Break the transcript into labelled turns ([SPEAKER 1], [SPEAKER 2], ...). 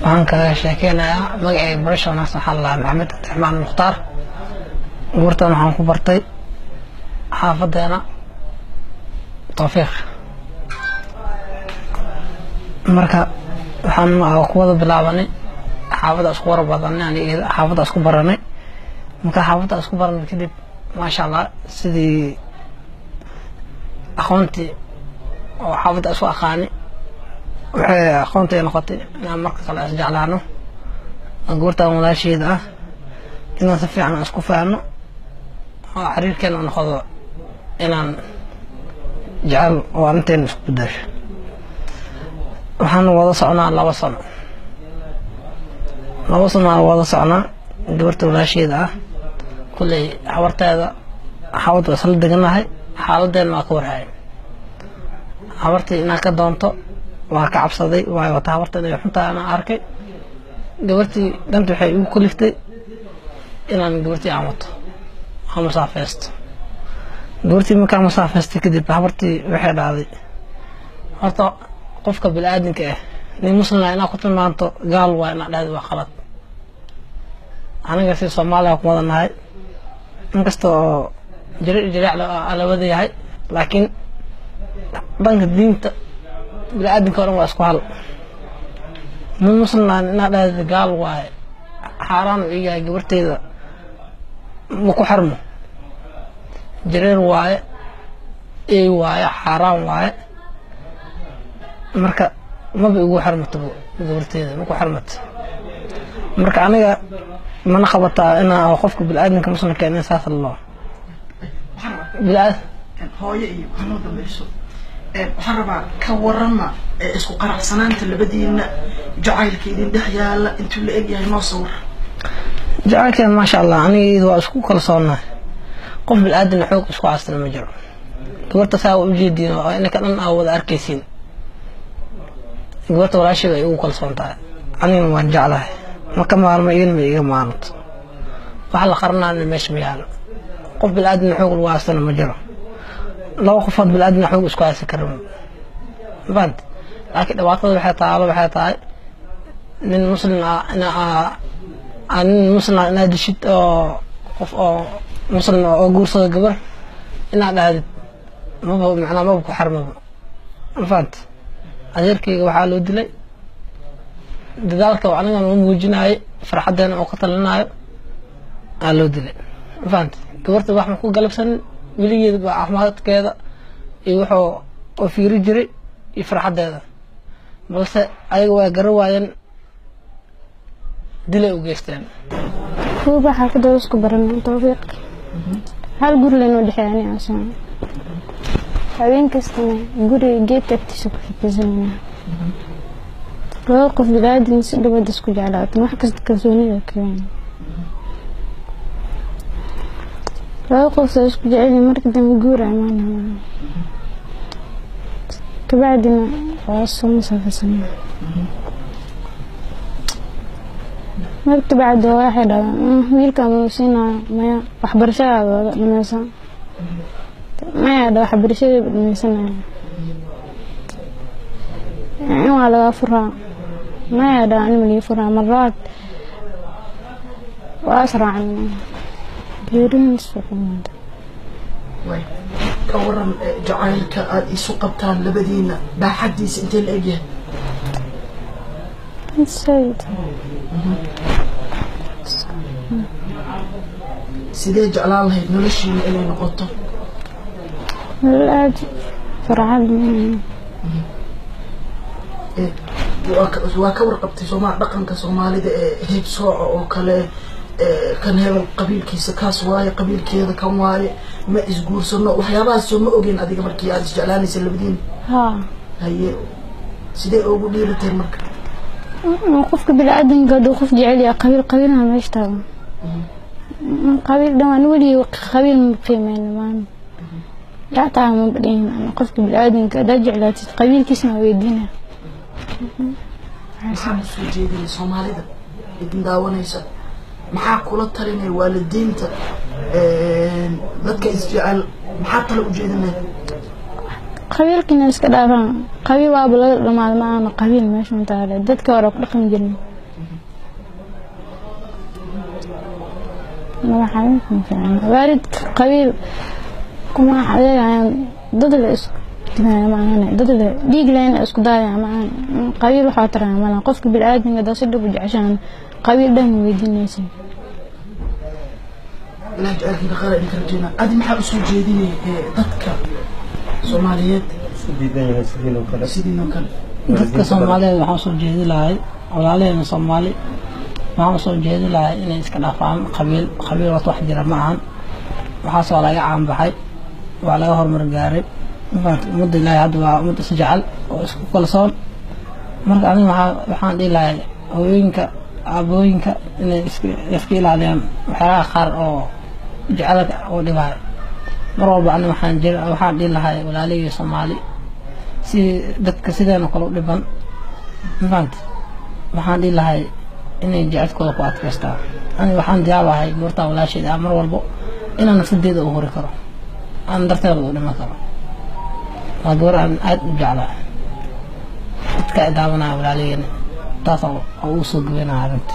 [SPEAKER 1] Waxaan kaga sheekeynayaa magacayga barasha wanaagsan. Waxaa la dhahaa Maxamed Cabdiraxmaan Mukhtaar. Guurtan waxaan ku bartay xaafadeena Tawfiiq. Marka waxaan ku wada bilaabanay xaafadda, isku wara badanay, aniga xaafadda isku baranay. Marka xaafadda isku baranay kadib, maasha Allah, sidii aqoontii oo xaafadda isku aqaani, waxay aqoontii noqotay inaan marka kale isjeclaano. Goortaan walaasheeda ah inaan si fiican isku fahanno oo xiriirkeena noqdo inaan jecel oo arrinteena isku bedasho. Waxaan wada socnaa 2 sano, 2 sano aan wada socnaa gabarta walaasheeda ah. Kulley habarteeda xaafadda waa isla deganahay, xaaladeena waa ka warhaya. Habartii inaad ka doonto waa ka cabsaday, waayo wata habarta inay xuntahay anaa arkay. Gabartii danta waxay igu kaliftay inaan gabartii aan wato, aan masaafeysto gabartii. Markaan masaafeystay kadib, habartii waxay dhahday, horta qofka bini-aadinka ah, nin muslim ah inaad ku tilmaanto gaal waa inaad dhahday waa qalad. Aniga si Soomaaliya ku wada nahay, inkasta oo jariir jariic la wada yahay, laakiin dhanka diinta bini-aadinka o dhan waa isku hal. Nin muslim ah inaad dhahday gaal waaye xaaraan uu iyahay, gabarteyda ma ku xarmo, jareer waaye, ey waaye, xaaraan waaye. Marka maba igu xarmato gabarteyda, ma ku xarmato. Marka aniga mana qabataa inaa qofka bini-aadinka muslimka in saas loo
[SPEAKER 2] Hooyo iyo hanoo dambayso. Waxaan rabaa ka warama isku qanacsanaanta labadiina, jacaylka idin dhex yaala intuu la egyahay, noo sawir.
[SPEAKER 1] Jacaylkeen, maasha Allah, aniga waa isku kalsoonnahay. Qof bini-aadina xoog isku haystana ma jiro. Gabarta saa ujeediin oo inaka dhan aa wada arkaysiin, gabarta walaasheeda ay ugu kalsoon tahay, anigana waan jeclahay. Ma ka maarmo, igana ma iga maaranto. Wax la qaranaana meesha ma yaalo. Qof bini-aadina xoog lagu haystana ma jiro. Laba qofood bini-aadina xoog isku haysan kara mafahant. Laakiin dhibaatada waxay taalo waxay tahay nin muslim ah ina nin muslim ah inaad dishid, oo qof oo muslim oo guursada gabar inaad dhahdid maba macnaa maba ku xarmaba, mafahant. Adeerkayga waxaa loo dilay dadaalka oo anigan u muujinayo, farxaddeena oo ka talinayo aa loo dilay, mafahant. Gabarta wax ma ku galabsanin weligeeda ba, caafimaadkeeda iyo wuxuu oo fiiri jiray iyo farxaddeeda, balse ayaga waa gara waayeen, dilay u geysteen.
[SPEAKER 3] Kuuba xaafadda isku baranay Tawfiiq, hal guri laynoo dhexeeya ani asaga. Habeen kastana guriga geedka agtiisa ku sheekeysanayna. Laba qof bini'aadam si dhawada isku jeclaatan, wax kasta kalsoonida keenay. Laba qof soo isku jecel, marka dambe guur imaanaya, kabacdina waa soo masaafaysanaa. Marka bacdi waxay dhahdaan, wiilkan wuu siinaya, maya, waxbarashadaada wada dhameysan, maya dha, waxbarashadii dhameysanaya in waa lagaa furaa, maya dha, anima lii furaa. Marlabaad waa israacnay, geerihiis wuxuu.
[SPEAKER 2] Ka waran jacaylka aada isu qabtaan labadiina, baaxaddiisa intee la egyahay?
[SPEAKER 3] Sayid.
[SPEAKER 2] Sidee jeclaan lahayd noloshiina inay noqoto?
[SPEAKER 3] Nolol aada farxad.
[SPEAKER 2] Waa ka warqabtay sooma dhaqanka Soomaalida ee heeb sooca oo kale, kan hebel qabiilkiisa kaas waaye, qabiilkeeda kan waaye, ma isguursano, waxyaabahaas soo ma ogeyn adiga markii aada isjeclaanaysa labadiina?
[SPEAKER 3] Haa.
[SPEAKER 2] Haye, sidee ugu dhiirateen marka?
[SPEAKER 3] Qofka bini'aadamka hadduu qof jecel yahay, qabiil qabiilna meesha taalo, qabiil dhan waan weligay qabiil ma qiimeyn maan xataa ma badhin. Qofka bini'aadamka haddaad jeclaatid, qabiilkiisna waa weydiina.
[SPEAKER 2] Maxaa usoo jeedinay Soomaalida idin daawanaysa? Maxaa kula talinay waalidiinta, dadka isjecel? Maxaa tale u jeedinay?
[SPEAKER 3] Qabiilkiina iska dhaafaan, qabiil waaba laga dhamaada, ma ahana qabiil meesha taale, dadka hore ku dhaqmi jirin. Madax xanuunka ma fiicna. Waalid qabiil kuma adeegayaan, dad la isku dilaya ma ahane, dad la dhiig lehna isku daayaya ma ahane. Qabiil waxaa taraya malaha. Qofka bini'aadmiga hadaa si dhab u jeceshahan, qabiil dhan ma weydiinaysid.
[SPEAKER 2] Ilaah jacaylkiina qaar idinka rajeynaa. Adi maxaa usoo jeedinay dadka Soomaaliyeed
[SPEAKER 4] isku diidan yahay sidiin oo kale?
[SPEAKER 2] Sidiin oo kale
[SPEAKER 1] Dadka Soomaaliyeed waxaan usoo jeedi lahay, walaalaheena Soomaali waxaan usoo jeedi lahay inay iska dhaafaan qabiil. Qabiil horta wax jira ma ahan, waxaas waa laga caanbaxay, waa laga horumar gaaray. Ma fahamtay? Ummadda Ilaahay hadda waa ummad is jecel oo isku kalsoon. Marka aniga waxaan dhihi lahay hooyooyinka, aabooyinka inay iska ilaaliyaan waxyaalaha qaar oo jecelka oo dhibaayo mar walba. Aniga waxaan dhihi lahay walaalihii Soomaali, si dadka sideena kale u dhiban, ma fahamtay, waxaan dhihi lahay inay jecelkooda ku adkaystaan. Aniga waxaan diyaabahay buurtaa walaasheed ah mar walbo inaan nafsadeeda u huri karo, aan darteeda u dhiman karo. Waa gabar aan aad u jeclahay. Dadka ay daawanaya, walaaligeena, taas oo ugu soo gabeynaya arrinta.